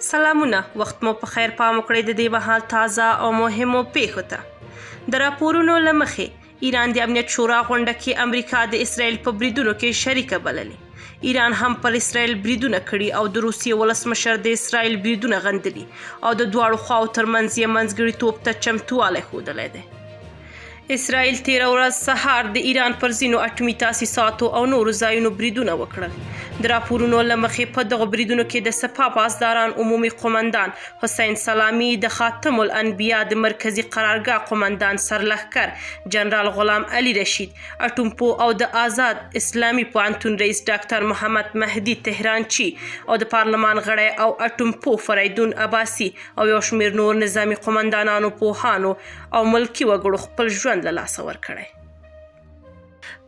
سلامونه وخت مو په خیر. پام وکړئ د دې مهال تازه او مهمو پیښو ته. د راپورونو له مخې، ایران د امنیت شورا غونډه کې امریکا د اسرائیل په بریدونو کې شریکه بللې. ایران هم پر اسرائیل بریدونه کړي او د روسیې ولسمشر د اسرائیل بریدونه غندلي او د دواړو خواو ترمنځ یې منځګړیتوب ته چمتووالی ښودلی دی. اسرائیل تېره ورځ سهار د ایران پر ځینو اټومي تاسیساتو او نورو ځایونو بریدونه وکړل. د راپورونو له مخې، په دغو بریدونو کې د سپاه پاسداران عمومي قومندان حسین سلامي، د خاتم الانبیا د مرکزي قرارګاه قومندان سرلښکر جنرال غلام علي رشید، اټوم پوه او د ازاد اسلامي پوهنتون رئیس ډاکتر محمد مهدي تهرانچي او د پارلمان غړی او اټوم پوه فریدون عباسي او یو شمېر نور نظامي قومندانانو، پوهانو او ملکي وګړو خپل ژوند له لاسه ورکړی.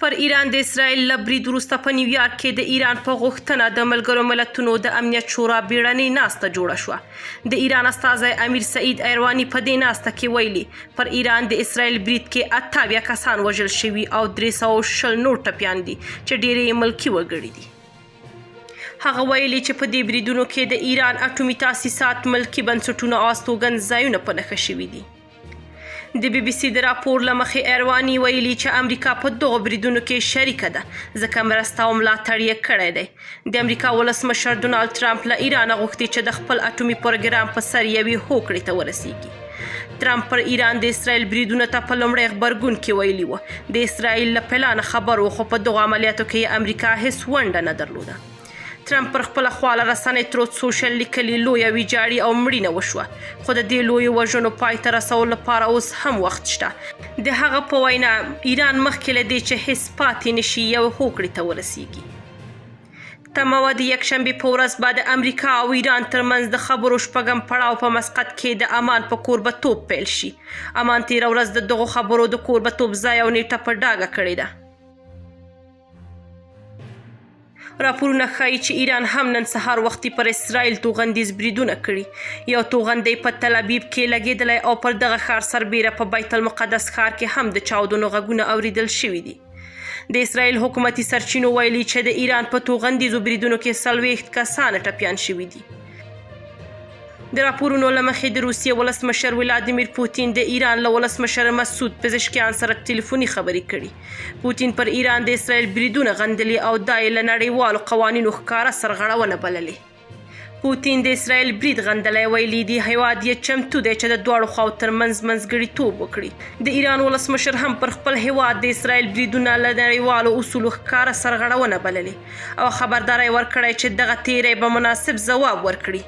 پر ایران د اسرائیل له برید وروسته په نیویارک کې د ایران په غوښتنه د ملګرو ملتونو د امنیت شورا بیړنۍ ناسته جوړه شوه. د ایران استازی امیر سعید ایرواني په دې ناسته کې ویلي، پر ایران د اسرائیل برید کې 78 کسان وژل شوي او 320 نور ټپیان دي چې ډېری یې ملکي وګړي دي. هغه ویلي چې په دې بریدونو کې د ایران اټومي تاسیسات، ملکي بنسټونه او استوګن ځایونه په نښه شوي دي. د بي بي سي د راپور له مخې، ایرواني ویلي چې امریکا په دغو بریدونو کې شریکه ده، ځکه مرسته او ملاتړ یې کړی دی. د امریکا ولسمشر ډونالد ټرمپ له ایرانه غوښتي چې د خپل اټومي پروګرام په سر یوې هوکړې ته ورسیږي. ترمپ پر ایران د اسرائیل بریدونو ته په لومړی غبرګون کې ویلي و، د اسرائیل له پلانه خبر و، خو په دغو عملیاتو کې یې امریکا هیڅ ونډه نه درلوده. ترمپ پر خپله خواله رسنۍ تروت سوشل لیکلي، لویه ویجاړي او مړینه وشوه، خو د دې لویو وژنو پای ته رسولو لپاره اوس هم وخت شته. د هغه په وینا، ایران مخکې له دې چې هیڅ پاتې نه شي، یوې هوکړې ته ورسیږي. تمه وه د یکشنبې په ورځ به د امریکا او ایران ترمنځ د خبرو شپږم پړاو په مسقط کې د عمان په کوربه توب پیل شي. عمان تېره ورځ د دغو خبرو د کوربه توب ځای او نېټه په ډاګه کړې ده. راپورونه ښايي چې ایران هم نن سهار وختي پر اسرائیل توغندیز بریدونه کړي. یو توغندی په تل ابیب کې لګېدلی او پر دغه ښار سربېره په بیت المقدس ښار کې هم د چاودنو غږونه اورېدل شوي دي. د اسرائیل حکومتي سرچینو ویلي چې د ایران په توغندیزو بریدونو کې 40 کسان ټپیان شوي دي. د راپورونو له مخې، د روسیې ولسمشر ولادیمیر پوتین د ایران له ولسمشر مسعود پزشکیان سره ټلیفوني خبرې کړي. پوتین پر ایران د اسرائیل بریدونه غندلي او دا یې له نړیوالو قوانینو ښکاره سرغړونه بللې. پوتین د اسرائیل برید غندلی، ویلي دي هیواد یې چمتو دی چې د دواړو خواو ترمنځ منځګړیتوب وکړي. د ایران ولسمشر هم پر خپل هیواد د اسرائیل بریدونه له نړیوالو اصولو ښکاره سرغړونه بللې او خبرداری ورکړی چې دغه تیری به مناسب ځواب ورکړي.